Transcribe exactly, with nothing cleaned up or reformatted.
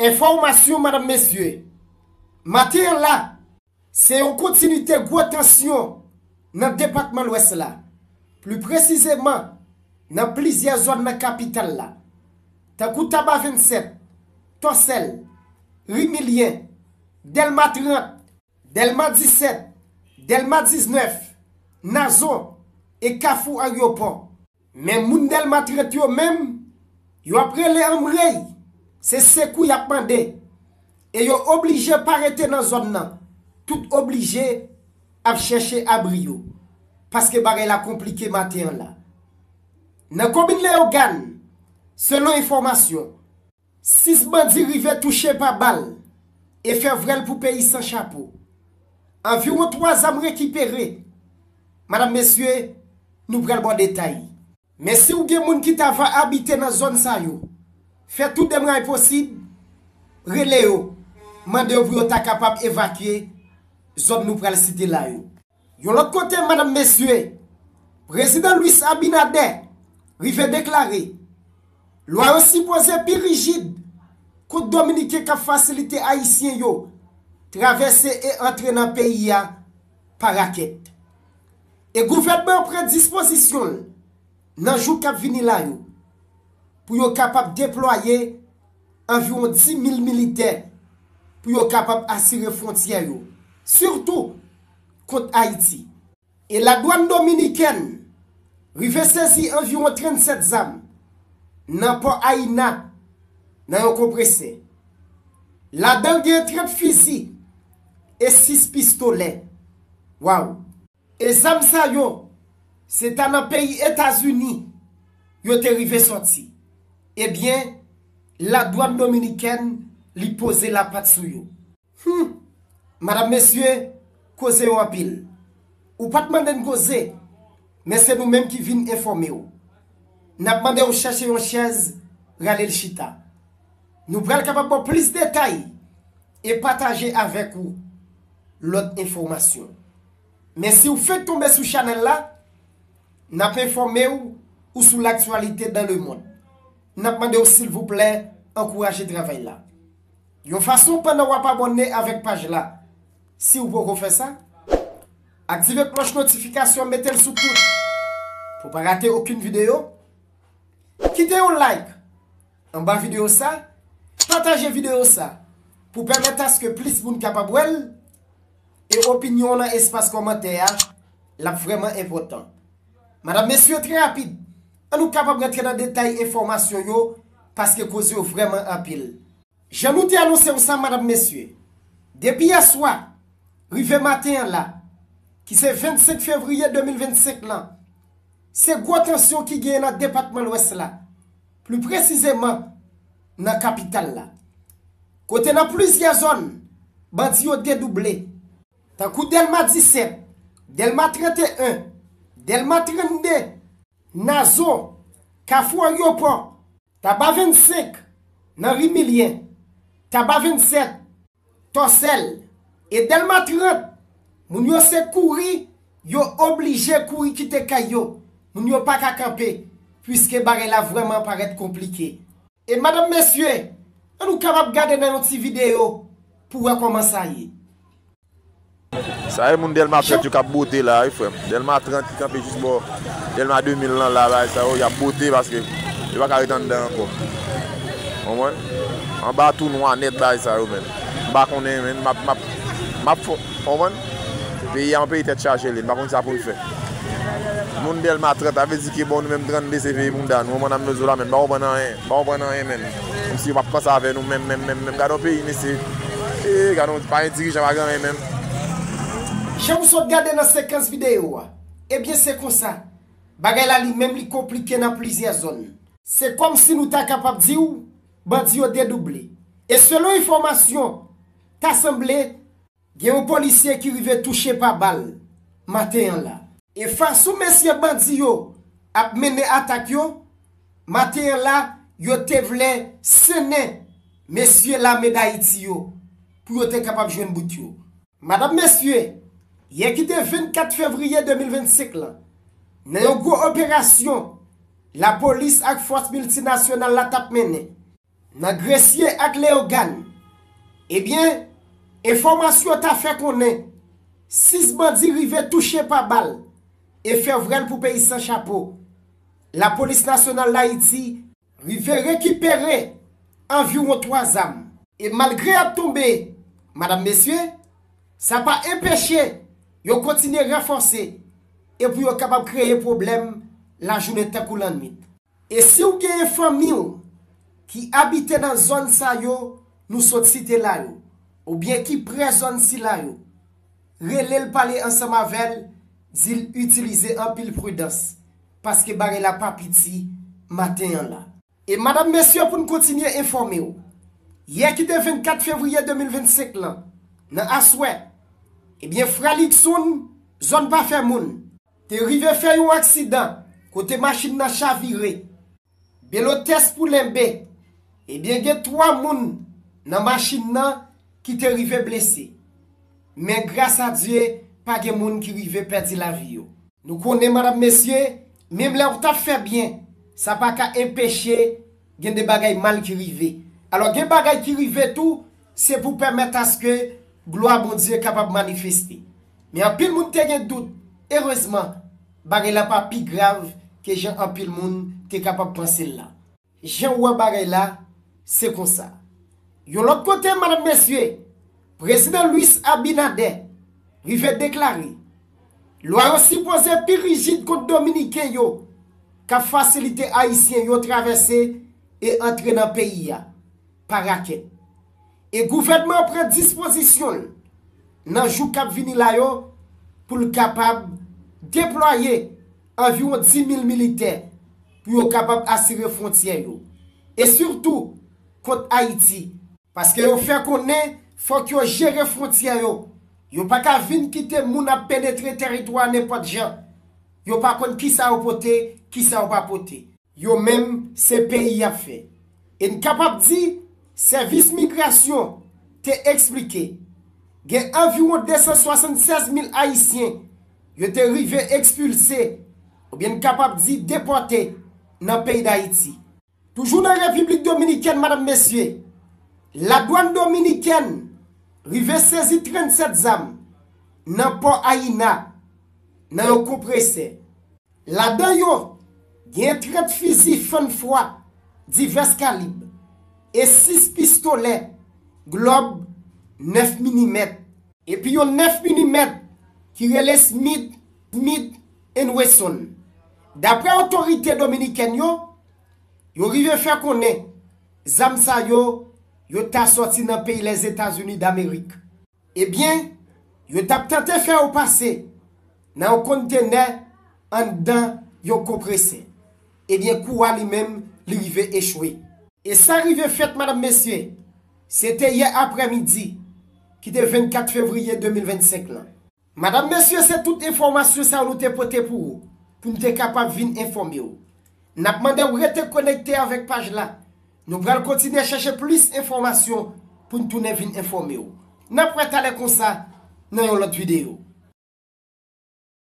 Enfòmasyon, madanm, mesye. Maten an la, se yon kontinite gwo tansyon nan depatman Lwès la, pli presizeman nan plizyè zòn nan kapital la, tankou Taba vennsèt, Tòsèl, Ri Milyen, Dèlma trant, Dèlma disèt, Dèlma diznèf, Nazon e Kafou Aryopò. Men moun Dèlma trant yo menm, yo ap rele anmrey, se sekou y ap mande. E yo oblije pa rete nan zòn nan. Tout oblije ap chèche abri yo. Paske bagay la konplike maten an la. Nan komin Leyogàn, selon enfòmasyon, sis bandi rive touche pa bal e fè vwèl pou peyi san chapo. Anviwon twa zam rekipere. Madanm, mesye, nou pral ba w detay. Men si w gen moun ki ta va abite nan zòn sa yo, fè tout demay posib, rele yo, mande yo pou yo ta kapab evakye zòn nou pral site la yo. Yon lòt kote, madanm, mesye, prezidan Luis Abinader rive deklare lwa yo sipoze pi rijid kont Dominiken k ap fasilite Ayisyen yo travèse e antre nan peyi a pa rakèt. E gouvènman an pran dispozisyon l nan jou k ap vini la yo pou yo kapab deplwaye anviwon dis mil militè pou yo kapab asire fwontyè yo, sitou kont Ayiti. E ladwàn dominikèn rive sezi anviwon trannsèt zam nan pò Ayina nan yon konpresè. Ladan l gen trant fizi e sis pistolè. Waw! E zam sa yo, se ta nan peyi Etazini yo te rive sòti. Ebyen, ladwàn dominikèn, li poze lapat sou yo. Hum! Madanm, mesye, koze yo anpil. Ou pa t mande n koze, men se nou menm ki vin enfòme w. N ap mande w chèche yon chèz, rale l chita. Nou pral kapab ba w plis detay e pataje avèk ou lòt enfòmasyon. Men si w fenk tonbe sou chanèl la, n ap enfòme w ou sou laktyalite dans le monde. N ap mande w silvouplè ankouraje travay la yon fason pandan w ap abòne avèk paj la, si w poko fè sa. Aktive klòch notifikasyon, mete l sou tout pou w pa rate okenn videyo. Kite yon like anba videyo sa, pataje videyo sa pou pèmèt aske plis moun kapab wè l, e opinyon w nan espas kòmantè a, l ap vrèman enpòtan. Madanm, mesye, trè rapid, an nou kapab rantre nan detay enfòmasyon yo, paske koze yo vrèman anpil. Jan nou te anonse w sa, madanm, mesye, depi yèswa rive maten an la, ki se vennsenk fevriye de mil vennsenk lan, se gwo tansyon ki genyen nan depatman Lwès la, pli presizeman nan kapital la, kote nan plizyè zòn, bandi yo dedouble, tankou Dèlma disèt, Dèlma trannteyen, Dèlma trannde, Nazon, Kafou Aryopò, Taba vennsenk, nan Ri Milyen, Taba vennsèt, Tòsèl, e Dèlma trant, moun yo se kouri, yo oblije kouri kite kay yo. Moun yo pa ka kanpe, piske bagay la vrèman parèt konplike. E madanm, mesye, an nou kapab gade nan yon ti videyo pou wè kòman sa ye. Sa e moun Dèlma trant yo k ap bote la, wi, frè m. Dèlma trant ki kanpe jis bò Dèlma de mil lan la, bagay sa yo, y ap bote paske yo pa ka ret anndan ankò. Konprann? Anba tou nwa nèt, bagay sa yo, menn. M pa konnen, menn. M ap, m ap, m ap fon, konprann? Peyi a yon peyi tèt chaje li, m pa konn sa pou n fè. Moun Dèlma trant, sa vle di ke, bon, nou menm trannde se veye bounda nou, konprann, nan mezo la, menn, m pa konprann anyen, m pa konprann anyen, menn. Kòmsi yo p ap panse avè nou menm, menm, menm, menm. Gade yon peyi, mesye. E, gade yon, pa gen dirijan, pa gen anyen, menm. Jan w sot gade nan sekans videyo a, ebyen, se konsa. Bagay la, li menm, li konplike nan plizyè zòn. Se kòmsi nou ta kapab di w, bandi yo dedouble. E selon enfòmasyon, ta sanble, gen yon polisye ki rive touche pa bal maten an la. E fason mesye bandi yo ap mennen atak yo, maten an la, yo te vle sennen mesye Lame Dayiti yo pou yo te kapab jwenn bout yo. Madanm, mesye, yè ki te vennkat fevriye de mil vennsenk lan, nan yon gwo operasyon lapolis ak fòs miltinasyonal la t ap mennen, Nan Gresye ak Leyogàn, ebyen, enfòmasyon ta fè konnen sis bandi rive touche pa bal e fè vwèl pou peyi san chapo. Lapolis Nasyonal Dayiti rive rekipere anviwon twa zam. E malgre y ap tonbe, madanm, mesye, sa pa enpeche yo kontinye ranfòse e pou yo kapab kreye pwoblèm lajounen tankou lannwit. E si w genyen fanmi w ki abite nan zòn sa yo nou sot site la yo, oubyen ki pre zòn sila yo, rele l, pale ansanm avè l, di l itilize anpil pridans, paske bagay la pa piti maten an la. E madanm, mesye, pou n kontinye enfòme w, yè ki te vennkat fevriye de mil vennsenk lan, nan aswè, ebyen, frè Luckson, zòn pa fè moun, te rive fè yon aksidan kote machin nan chavire. Belotès pou Lenbe, ebyen, gen twa moun nan machin nan ki te rive blese. Men gras a Dye, pa gen moun ki rive pèdi lavi yo. Nou konnen, madanm, mesye, menm lè w t ap fè byen, sa pa ka enpeche gen de bagay mal ki rive. Alò, gen bagay ki rive tou, se pou pèmèt aske glwa Bondye kapab manifeste. Men anpil moun te gen dout. Erezman, bagay la pa pi grav ke jan anpil moun te kapab panse l la. Jan w wè bagay la, se konsa. Yon lòt kote, madanm, mesye, prezidan Luis Abinader rive deklare lwa yo sipoze pi rijid kont Dominiken yo k ap fasilite Ayisyen yo travèse e antre nan peyi a pa rakèt. E gouvènman an pran dispozisyon l nan jou k ap vini la yo pou l kapab deplwaye anviwon dis mil militè pou yo kapab asire fwontyè yo. E sitou kont Ayiti. Paske yo fè konnen fòk yo jere fwontyè yo. Yo pa ka vin kite moun ap penetre tèritwa a nenpòt jan. Yo pa konn kisa yo pote, kisa yo pa pote. Yo menm, se peyi y ap fè. E n kapab di, sèvis migrasyon te eksplike gen anviwon de san swasannsèz mil Ayisyen yo te rive ekspilse, oubyen n kapab di depòte, nan peyi Dayiti. Toujou nan Repiblik Dominikèn, madanm, mesye, ladwàn dominikèn rive sezi trannsèt zam nan pò Ayina, nan yon konpresè. Ladan yo, gen trant fizi fann fwa divès kalib e sis pistolè Glock nèf milimèt, epi yon nèf milimèt ki rele Smith, Smith and Wesson. Daprè otorite dominikèn yo, yo rive fè konnen zam sa yo, yo ta sòti nan peyi Lèzetazini Damerik. Ebyen, yo t ap tante fè yo pase nan yon kontenè anndan yon konpresè. Ebyen, kou a li menm, li rive echwe. E sa rive fèt, madanm, mesye, se te yè aprèmidi, ki te vennkat fevriye de mil vennsenk lan. Madanm, mesye, se tout enfòmasyon sa yo nou te pote pou ou, pou n te kapab vin enfòme w. N ap mande w rete konekte avèk paj la. Nou pral kontinye chèche plis enfòmasyon pou n tounen vin enfòme w. N ap wè talè konsa nan yon lòt videyo.